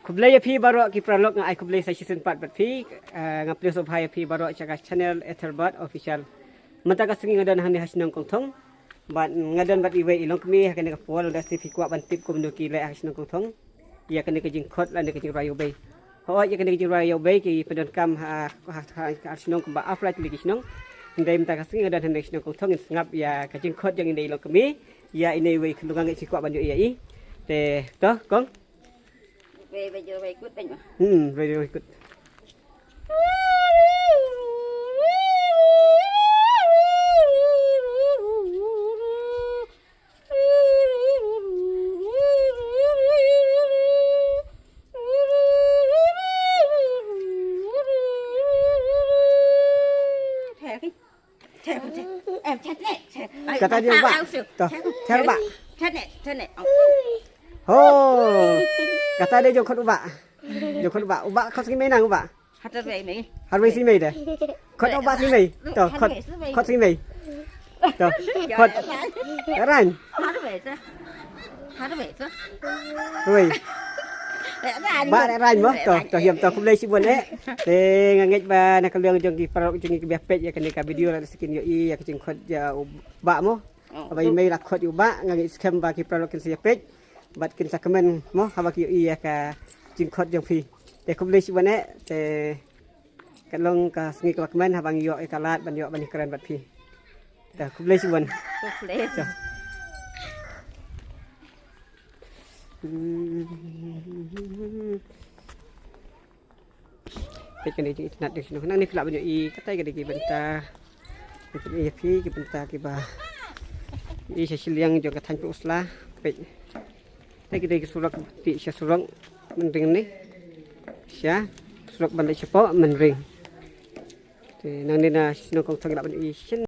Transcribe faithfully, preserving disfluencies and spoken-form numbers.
Khublei ïa phi baroh ki paralok, nga ai khublei sa shisien pat bad phi. Eh, nga pdiang sngewbha ïa phi baroh sha ka channel Etherbird Official. Mynta ka sngi nga don hangne ha shnong Kongthong. Bad nga don bad iwei i longkmie ha kane ka por, lada phi kwah ban tip kumno ki leh ha shnong Kongthong ïa kane ka jingkhot lane ka jingrwai ïew bei. Hooid, ïa kane ka jingrwai ïew bei ki pyndonkam ha, ha, ha, ha shnong kumba arphew lai tylli ki shnong. Hynrei mynta ka sngi nga don hangne ha shnong Kongthong, ngin sngap ïa ka jingkhot jong ine i longkmie, ïa ine iwei i khunlung, nga ngeit phi kwah ban ïohi ïa i. Te to kong. Wei, wei, wei, kut, wei, ma. Hmm, wei, wei, kut. Kata dei u bah. To, ther bah. Ho. Kata dei jong khot u bah. Jong khot u bah. U bah khot sngi mei nang u bah. Hynrei sngi mei de. Khot u bah sngi mei. To, khot, khot sngi mei. To, khot. Rang. Hynrei. Bah, rang mo. To, to, hiam to, khublei shibun eh. Te nga ngeit ba na ka liang jong ki paralok jong ngi kiba peit ïa kane ka video, lada kin ïohi ïa ka jingkhot jong u bah mo. Haba i mei la khot ïa u bah, nga ngeit skhem ba ki paralok kin sa ïa peit bad kin sa kmen mo haba ki ïohi ïa ka jingkhot jong phi. Te khublei shibun eh. Te ka long ka sngi kaba kmen haba ngi ïoh ïa ka lad ban ïoh ban ïakren bad phi. Te khublei shibun. Khublei. Peit kane ka jingitynnad jong shnong. Nangne phi lah ban ïohi katai ka dei ki bynta. Peit ïa phi ki bynta kiba ïohi sha shiliang jong ka thaiñ Pynursla. Peit. Katai ka dei ka surok, tih sha surok Mynring ne. Sha surok ban leit shapoh Mynring. Te nangne na shnong Kongthong lah ban ïohi shen.